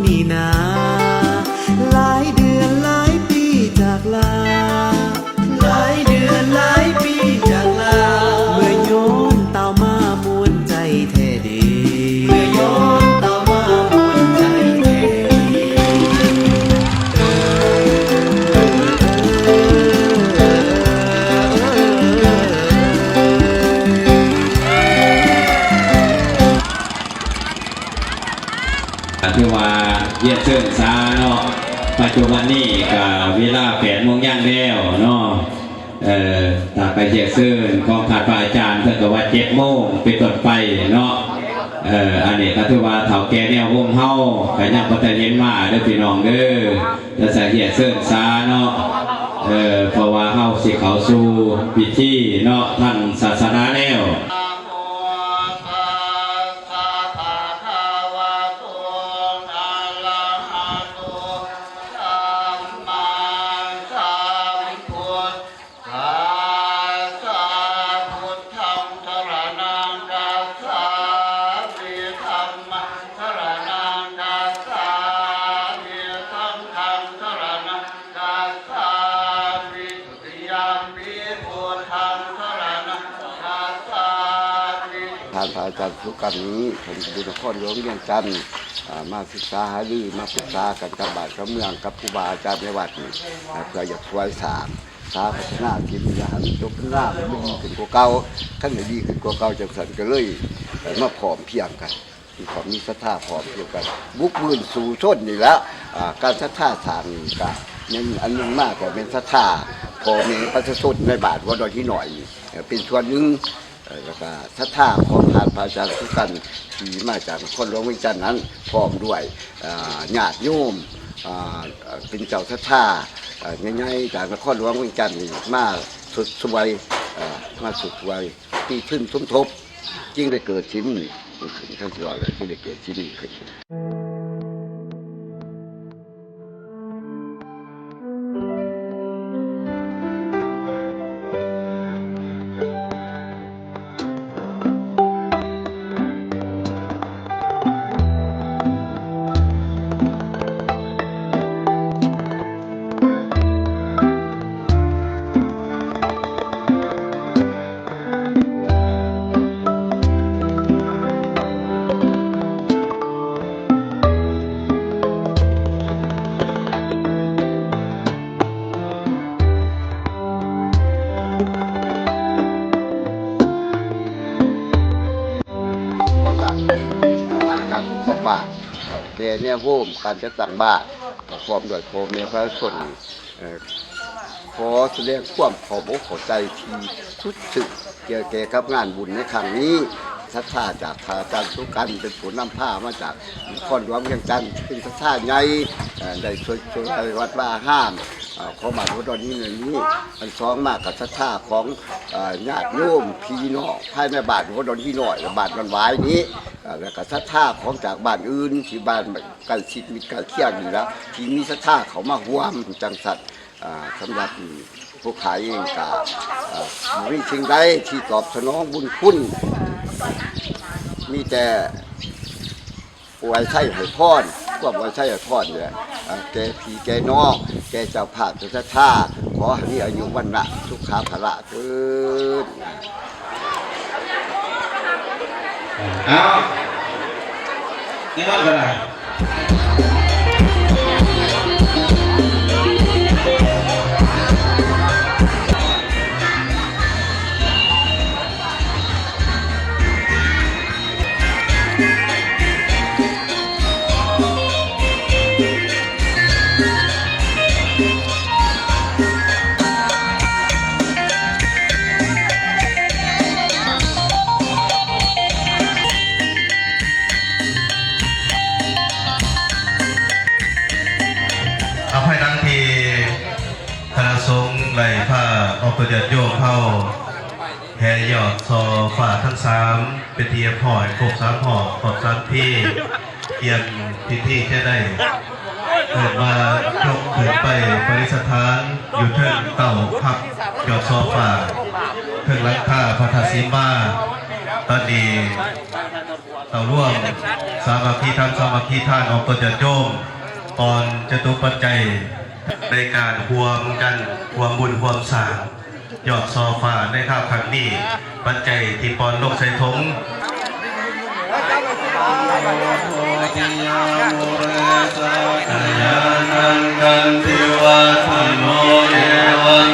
ນີ້ນາ ຫຼາຍເດືອນຫຼາຍປີຈາກລາ ຫຼາຍເດືອນຫຼາຍປີຈາກລາ ເມື່ອຍ້ອນຕາວມາມ່ວນໃຈແທ້ເດ ເມື່ອຍ້ອນຕາວມາມ່ວນໃຈແທ້ເດ. ກະຖືວ່າຮຽນເຊີນຊາເນາະ ປັດຈຸບັນນີ້ກະເວລາແປດໂມງຍັງແລ້ວເນາະ. ເອີ ຖ້າໄປຮຽນເຊີນຂອງທ່ານພະອາຈານ ເພິ່ນກະວ່າເຈັດໂມງເປັນຕົ້ນໄປເນາະ. ເອີ ອັນນີ້ກະຖືວ່າເຖົ້າແກ່ແນວວົງເຮົາກະຍັງບໍ່ທັນເຫັນມາເດີພີ່ນ້ອງເດີ. ແຕ່ຈະຮຽນເຊີນຊາເນາະ ເອີ ເພາະວ່າເຮົາຊິເຂົ້າສູ່ພິທີເນາະ ທາງສາສະໜາແລ້ວ. ນະໂມຕັດສະ ພະຄະວະໂຕ ອະລະຫະໂຕ ສຳມາສຳພຸດທັດສະ ພຸດທັງສະຣະນັງກັດສາມິ ທຳມັງສະຣະນັງກັດສາມິ ສັງຄັງສະຣະນັງ ທ່ານພະອາຈານສຸກັນນີ້ ເພິ່ນຢູ່ນະຄອນຫຼວງວຽງຈັນ ອາ ມາສຶກສາຫາລື ມາປຶກສາກັນກັບບ້ານກັບເມືອງ ກັບຄູບາອາຈານໃນວັດນີ້ ເພື່ອຢາກຊ່ວຍສ້າງສາພັດທະນາທີ່ນີ້ໃຫ້ມັນຈົບງາມ ໃຫ້ມັນດີຂຶ້ນກວ່າເກົ່າ. ຄັນໃຫ້ດີຂຶ້ນກວ່າເກົ່າ ຈັ່ງຊັ້ນກະເລີຍ ເອີ ມາພ້ອມພຽງກັນ ມີຄວາມມີສັດທາພ້ອມພຽງກັນ ບຸກບືນສູ້ຊົນນີ້ລະ. ອາ ການສັດທາສ້າງນີ້ກະແມ່ນອັນໜຶ່ງມາ ກະແມ່ນສັດທາພໍ່ແມ່ປະຊາຊົນໃນບ້ານຫົວດອນຫີນນ້ອຍນີ້ ເປັນສ່ວນໜຶ່ງ ເອີ ແລ້ວກະສັດທາຂອງທ່ານພະອາຈານສຸກັນ ທີ່ມາຈາກນະຄອນຫຼວງວຽງຈັນນັ້ນ ພ້ອມດ້ວຍ ອາ ຍາດໂຍມ ອາ ເປັນເຈົ້າສັດທາ ອາ ໃຫຍ່ໆ ຈາກນະຄອນຫຼວງວຽງຈັນນີ້ ມາຊົດຊ່ວຍ ເອີ ມາຊົດຊ່ວຍ ອຸທິດທຶນສົມທົບ ຈຶ່ງໄດ້ເກີດສິ່ງນີ້ຂຶ້ນ ຈັ່ງຊິວ່າແຫຼະ ຈຶ່ງໄດ້ເກີດສິ່ງນີ້ຂຶ້ນ. ການປະກອບບາດ ແກ່ແນວໂຮມ ການຈັດຕັ້ງບາດ ກະພ້ອມດ້ວຍພໍ່ແມ່ປະຊາຊົນ ເອີ ຂໍສະແດງຄວາມຂອບອົກຂອບໃຈທີ່ສຸດຊຶ້ງ ກ່ຽວແກ່ກັບງານບຸນໃນຄັ້ງນີ້. ສັດທາຈາກພະອາຈານສຸກັນ ເປັນຜູ້ນຳພາມາຈາກນະຄອນຫຼວງວຽງຈັນ ເປັນສັດທາໃຫຍ່ ເອີ ໄດ້ຊ່ວຍ ຊ່ວຍວັດວາອາຮາມ ເອີ ຂອງບ້ານຫົວດອນຫີນນ້ອຍນີ້. ອັນສອງມາກະສັດທາຂອງ ເອີ ຍາດໂຍມພີ່ນ້ອງພາຍໃນບ້ານຫົວດອນຫີນນ້ອຍ ແລະ ບ້ານດອນຫວາຍນີ້ ເອີ ແລ້ວກະສັດທາຂອງຈາກບ້ານອື່ນ ທີ່ບ້ານໃກ້ຊິດມິດໃກ້ຄຽງນີ້ລະ ທີ່ມີສັດທາເຂົ້າມາຮ່ວມ ຈັ່ງຊັ້ນ. ອາ ສຳລັບພວກຂ້າເອງກະ ອາ ບໍ່ມີສິ່ງໃດທີ່ຕອບສະໜອງບຸນຄຸນ ມີແຕ່ອວຍໄຊໃຫ້ພອນ ຄວາມອວຍໄຊໃຫ້ພອນນີ້ແຫຼະ ອາ ແກ່ພີ່ແກ່ນ້ອງ ແກ່ເຈົ້າພາບເຈົ້າສັດທາ ຂໍໃຫ້ມີອາຍຸວັນນະສຸຂະພະລະເທີ້ນ. ເອົາ ນີ້ມັນກໍໄດ້ ອາ ພາຍຫຼັງທີ່ຄະນະສົງໄດ້ພາອອກຕົນຍາດໂຍມເຮົາ ແຫ່ຍອດຊໍ້ຟ້າທັງສາມ ເປັນທີ່ຮຽບຮ້ອຍ ຄົບສາມຮອບ ຄົບສາມທີ ກຽມພິທີຈະໄດ້ເອີ້ນວ່າຍົກຂຶ້ນໄປປະດິດສະຖານຢູ່ເທິງເຕົ້າພັບຍອດຊໍ້ຟ້າ ເທິງຫຼັງຄາພະທາດສີມາ. ຕອນນີ້ ເຂົ້າຮ່ວມສາມັກຄີທຳ ສາມັກຄີທານອອກຕົນຍາດໂຍມ ກ່ອນຈະຕຸປັດໄຈ ໃນການຮ່ວມກັນຮ່ວມບຸນຮ່ວມສ້າງຍອດຊໍ່ຟ້າໃນຄາວຄັ້ງນີ້. ປັດໄຈທີ່ປ່ອນລົງໃສ່ຖົງ Sakyānaṃ nandivaḍḍhano evaṃ